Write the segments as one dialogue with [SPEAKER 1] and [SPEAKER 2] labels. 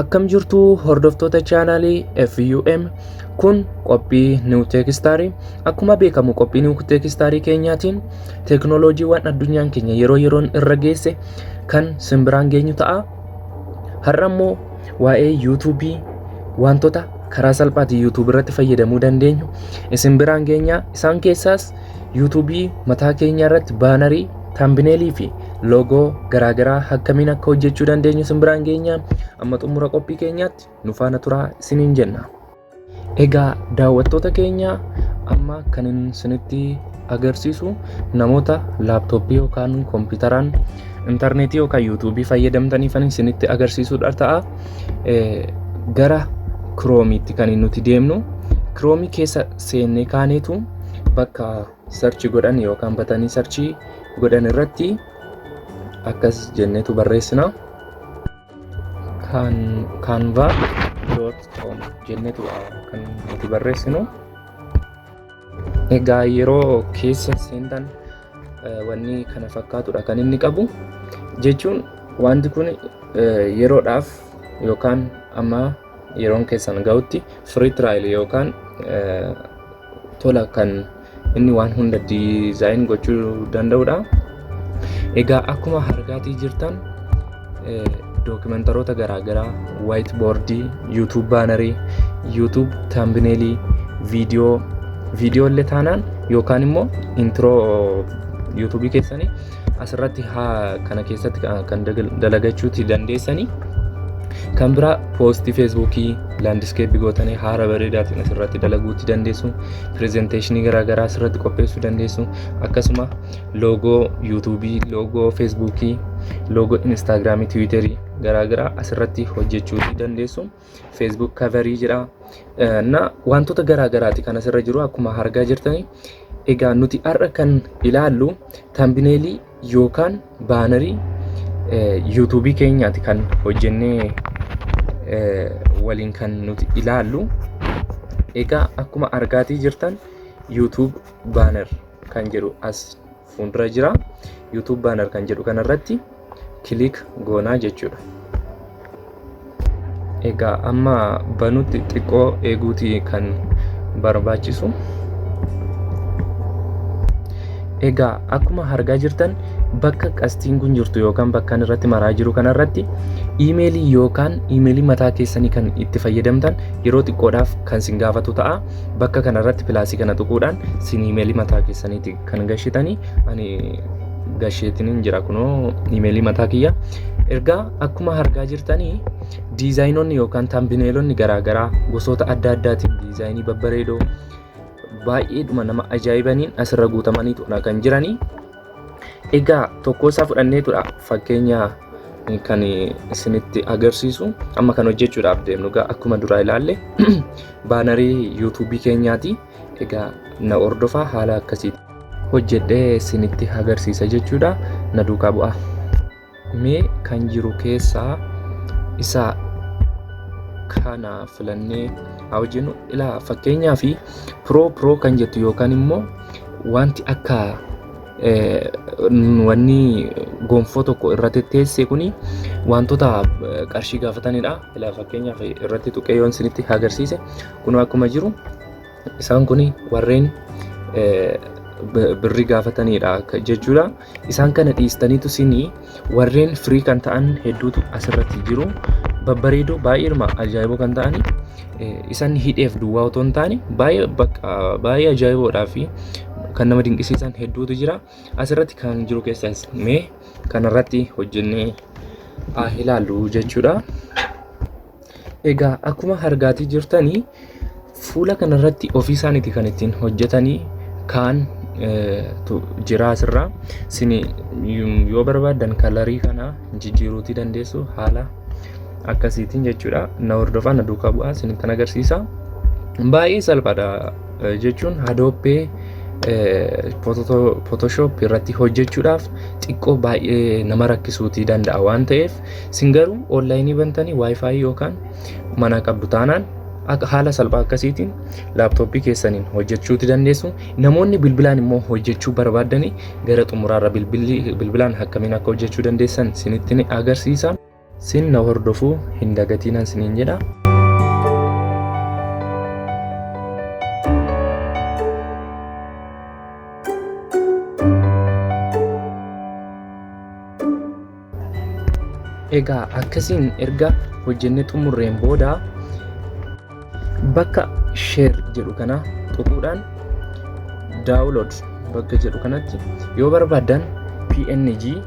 [SPEAKER 1] Akkam jirtu hordoftoota chaanaalii FUM? Kun qophii New Tech Star. Akkuma beekamu qophii New Tech Star keenyaatiin teeknooloojiiwwan addunyaan keenya yeroo yeroon irra geesse kan simbiraan geenyu ta'a. Har'a immoo waa'ee YouTube wantoota karaa salphaatiin YouTube irratti fayyadamuu dandeenyu isin biraan geenya. Isaan keessaas YouTube mataa keenya irratti baanarii, thumbnailii fi loogoo garaagaraa akkamiin akka hojjechuu dandeenyu isin biraan geenya. Amma xumura qophii keenyaatti nu faana turaa isiniin jenna. Egaa daawwattoota keenya, amma kan isinitti agarsiisu namoota laaptooppii yookaan kompiitaraan intarneetii yookaan yuutuubii fayyadamtaniif isinitti agarsiisuudha ta'a. Gara Chromeitti kan nuti deemnu, Chrome keessa seennee kaaneetu bakka search godhan yookaan batanii search godhan irratti akkas jenneetu barreessina. Canva.com jenneetu kan nuti barreessinu. Egaa yeroo keessa seentan wanni kana fakkaatudha kan inni qabu. Jechuun wanti kun yeroodhaaf yookaan amma yeroon keessan ga'utti free trial yookaan tola kan inni waan hunda design gochuu danda'udha. Egaa akkuma argaatii jirtan dookimantaroota garaagaraa, white boardii, YouTube bannerii, YouTube thumbnailii, viidiyoo, viidiyoo illee taanaan yookaan immoo intro yuutuubii keessanii asirratti haa kana keessatti kan dalagachuuti dandeessanii. Kan biraa poostii Feesbuukii landscapeii gootanii haala bareedaatiin asirratti dalaguutti dandeessu. Presentationii garaagaraa asirratti qopheessuu dandeessu. Akkasuma loogoo yuutuubii, loogoo Feesbuukii, loogoo Instaagiraamii, Tiwiiterii garaagaraa asirratti hojjechuu dandeessu. Facebook coverii jira. Na wantoota garaagaraati kan asirra jiru akkuma argaa jirtanii. Egaa nuti har'a kan ilaallu thumbnailii yookaan baanarii yuutuubii keenyaati kan hojjennee waliin kan nuti ilaallu. Egaa akkuma argaatii jirtan YouTube banner kan jedhu as fuuldura jira. YouTube banner kan jedhu kanarratti click goonaa jechuudha. Egaa amma banutti xiqqoo eeguuti kan barbaachisu. Egaa akkuma argaa jirtan bakka qastiin kun jirtu yookaan bakka inni irratti maraa jiru kanarratti iimeelii yookaan iimeelii mataa keessanii kan itti fayyadamtan yeroo xiqqoodhaaf kan sin gaafatu ta'a. Bakka kanarratti plusii kana tuquudhaan sin iimeelii mataa keessaniiti kan gashitanii. Ani gasheetiin jira kunoo iimeelii mataa kiyya. Ergaa akkuma argaa jirtanii diizaayinoonni yookaan thumbnailonni garaagaraa gosoota adda addaatiin diizaayinii babbareedoo baay'eedhuma nama ajaa'ibaniin asirra guutamaniitu kan jiranii. Egaa tokko isaa fudhanneetudha fakkeenya kan isinitti agarsiisu. Amma kan hojjechuudhaaf deemnu egaa akkuma duraa ilaalle baanarii yuutuubii keenyaati. Egaa na hordofaa, haala akkasiitti hojjedhee isinitti agarsiisa jechuudha. Na duukaa bu'aa. Mee kan jiru keessaa isa kana filannee haa hojjennu. Ilaa, fakkeenyaa fi pro kan jettu yookaan immoo wanti akka wanni gonfoo tokko irratti teesse kuni wantoota qarshii gaafatanidha. Ilaa, fakkeenyaaf irratti tuqee yoon isinitti agarsiise, kun akkuma jiru isaan kun warreen birrii gaafatanidha jechuudha. Isaan kana dhiistaniitu isinii warreen free kan ta'an hedduutu asirratti jiru. Babbareedoo baay'eedhuma ajaa'iboo kan ta'ani, isaan hidheef duwwaa otoo hin taane baay'ee bakka baay'ee ajaa'iboodhaa fi kan nama dinqisiisan hedduutu jira. Asirratti kan jiru keessaas mee kanarratti hojjennee haa ilaallu jechuudha. Egaa akkuma argaatii jirtanii fuula kanarratti ofii isaaniiti kan ittiin hojjetanii kaan jira asirraa. Isin yoo barbaaddan colorii kana jijjiiruutii dandeessu haala akkasiitiin jechuudha. Na hordofaa, na duukaa bu'aa, isinittan agarsiisa. Baay'ee salphaadha jechuun Adobe Photoshop irratti hojjechuudhaaf xiqqoo baay'ee nama rakkisuutii danda'a waan ta'eef, isin garuu onlaayinii bantanii WiFi yookaan mana qabdu taanaan haala salphaa akkasiitiin laaptooppii keessaniin hojjechuuti dandeessu. Namoonni bilbilaan immoo hojjechuu barbaaddanii gara xumuraarra bilbilaan akkamiin akka hojjechuu dandeessan isinitti agarsiisa. Sin na hordofuu hin dagatiinan siniin jedha. Egaa akkasiin erga hojjennee xumurreen booda bakka share jedhu kana tuquudhaan download bakka jedhu kanatti yoo barbaaddan PNG,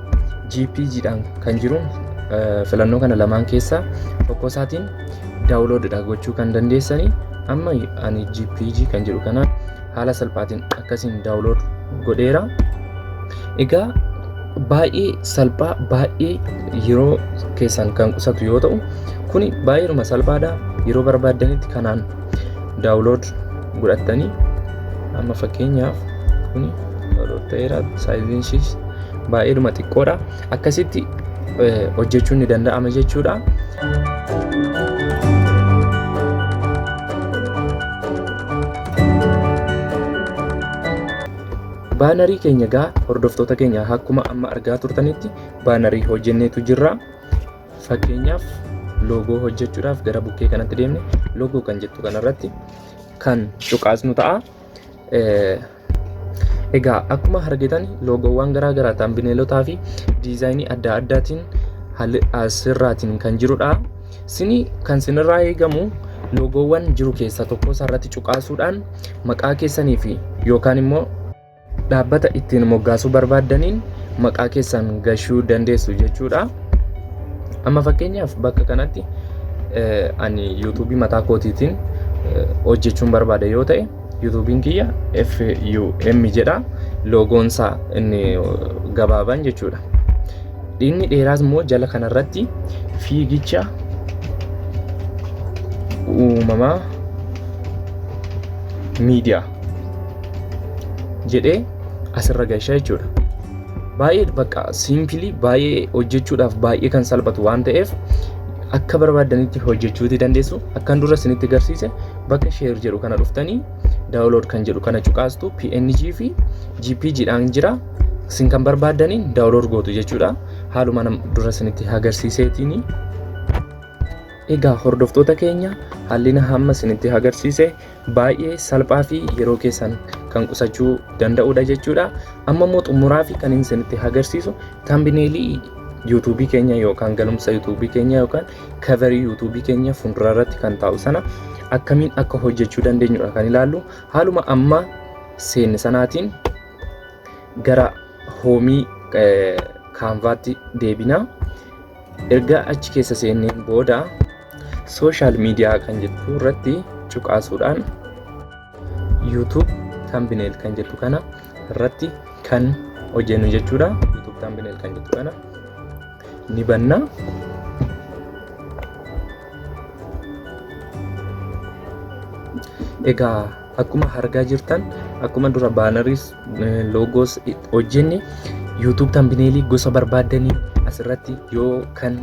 [SPEAKER 1] JPG dhaan kan jiru filannoo kana lamaan keessaa tokko isaatiin download dha gochuu kan dandeessanii. Amma ani JPG kan jedhu kana haala salphaatiin akkasiin download godheera. Egaa baay'ee salphaa, baay'ee yeroo keessan kan qusatu yoo ta'u, kuni baay'eedhuma salphaadha. Yeroo barbaaddanitti kanaan download godhattanii, amma fakkeenyaaf kuni download ta'eera, saayiziin ishees baay'eedhuma xiqqoodha. Akkasitti hojjechuun ni danda'ama jechuudha. Baanarii keenya gaa hordoftoota keenya, akkuma amma argaa turtanitti baanarii hojjenneetu jirra. Fakkeenyaaf loogoo hojjechuudhaaf gara bukkee kanatti deemne, loogoo kan jettu kanarratti kan cuqaasnu ta'a. Egaa akkuma argitan loogoowwan garaa garaa thumbnailotaa fi diizaayinii adda addaatiin asirraatiin kan jirudha. Sini kan sinirraa eegamu loogoowwan jiru keessaa tokko isaarratti cuqaasuudhaan maqaa keessanii fi yookaan immoo dhaabbata ittiin moggaasuu barbaaddaniin maqaa keessan gashuu dandeessu jechuudha. Amma fakkeenyaaf bakka kanatti ani yuutuubii mataa kootiitiin hojjechuun barbaada yoo ta'e, yuutuubiin kiyya FUM jedha, loogoon isaa inni gabaabaan jechuudha. Inni dheeraas immoo jala kanarratti Fiigicha Uumamaa Miidiyaa jedhee asirra gashaa jechuudha. Baay'ee bakka simple, baay'ee hojjechuudhaaf baay'ee kan salphatu waan ta'eef akka barbaaddanitti hojjechuuti dandeessu. Akkan dura isinitti agarsiise bakka share jedhu kana dhuftanii download kan jedhu kana cuqaastu, PNG fi JPG dhaan jira. Isin kan barbaaddaniin download gootu jechuudha. Haaluma dura isinitti agarsiiseetiin. Egaa hordoftoota keenya, hallina hamma isinitti agarsiise baay'ee salphaa fi yeroo keessan kan qusachuu danda'udha jechuudha. Amma immoo xumuraa fi kan isinitti agarsiisu thumbnailii yuutuubii keenya yookaan galumsa yuutuubii keenya yookaan coverii yuutuubii keenya fuuldura irratti kan taa'u sana akkamiin akka hojjechuu dandeenyudha kan ilaallu. Haaluma amma seenne sanaatiin gara hoomii Canvaatti deebina. Erga achi keessa seenneen booda social media kan jettu irratti cuqaasuudhaan YouTube thumbnail kan jettu kana irratti kan hojjennu jechuudha. YouTube thumbnail kan jettu kana ni banna. Egaa akkuma argaa jirtan, akkuma dura baanariis loogoos hojjenne, YouTube thumbnailii gosa barbaaddanii asirratti yoo kan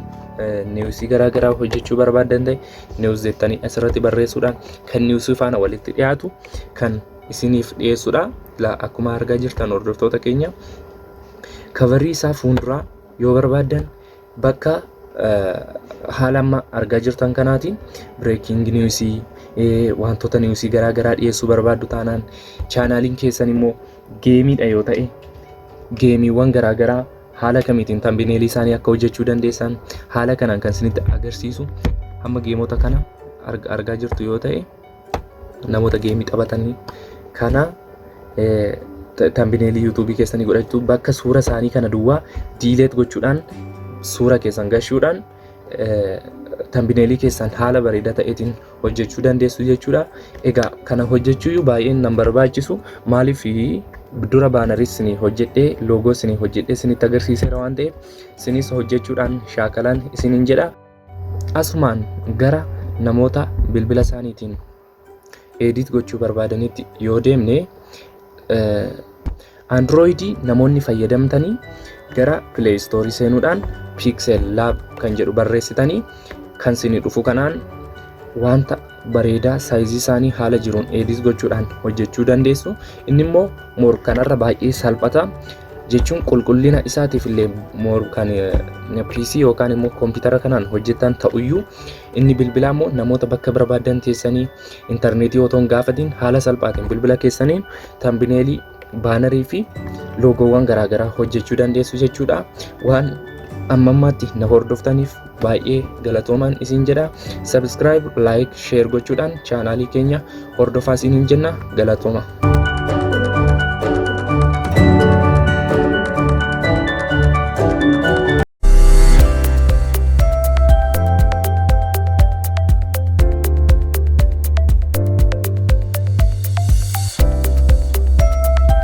[SPEAKER 1] newsii garaagaraa hojjechuu barbaaddan ta'e, news jettanii asirratti barreessuudhaan kan newsii faana walitti dhiyaatu kan isiniif dhiyeessudha. Akkuma argaa jirtan hordoftoota keenya, coverii isaa fuulduraa yoo barbaaddan bakka haala amma argaa jirtan kanaatiin breaking newsii, wantoota newsii garaagaraa dhiyeessuu barbaaddu taanaan, chaanaaliin keessan immoo gameiidha yoo ta'e, gameiiwwan garaagaraa haala kamiitiin thumbnailii isaanii akka hojjechuu dandeessan haala kanaan kan isinitti agarsiisu. Hamma gameota kana argaa jirtu yoo ta'e, namoota gameii taphatanii kana thumbnailii yuutuubii keessanii godhachuu, bakka suura isaanii kana duwwaa delete gochuudhaan suura keessan gashuudhaan thumbnailii keessan haala bareedaa ta'eetiin hojjechuu dandeessu jechuudha. Egaa kana hojjechuuyyuu baay'een nan barbaachisu, maaliif dura baanaris isinii hojjedhee, loogoo isinii hojjedhee isinitti agarsiiseera waan ta'eef, isinis hojjechuudhaan shaakalaan isiniin jedha. Asumaan gara namoota bilbila isaaniitiin edit gochuu barbaadanitti yoo deemne, Androidii namoonni fayyadamtanii gara Play Store seenuudhaan Pixel Lab kan jedhu barreessitanii kan isinii dhufu kanaan wanta bareedaa saayizii isaanii haala jiruun edit gochuudhaan hojjechuu dandeessu. Inni immoo more kanarra baay'ee salphata. Jechuun qulqullina isaatiif illee more kan PC yookaan immoo koompitara kanaan hojjetan ta'uyyuu, inni bilbilaa immoo namoota bakka barbaadan teessanii intarneetii otoo hin gaafatiin haala salphaatiin bilbila keessaniin thumbnailii, bannerii fi loogoowwan garaagaraa hojjechuu dandeessu jechuudha. Waan amma ammaatti na hordoftaniif baay'ee galatoomaan isin jedha. Subscribe, like, share gochuudhaan chaanaalii keenya hordofaa isiniin jenna. Galatooma.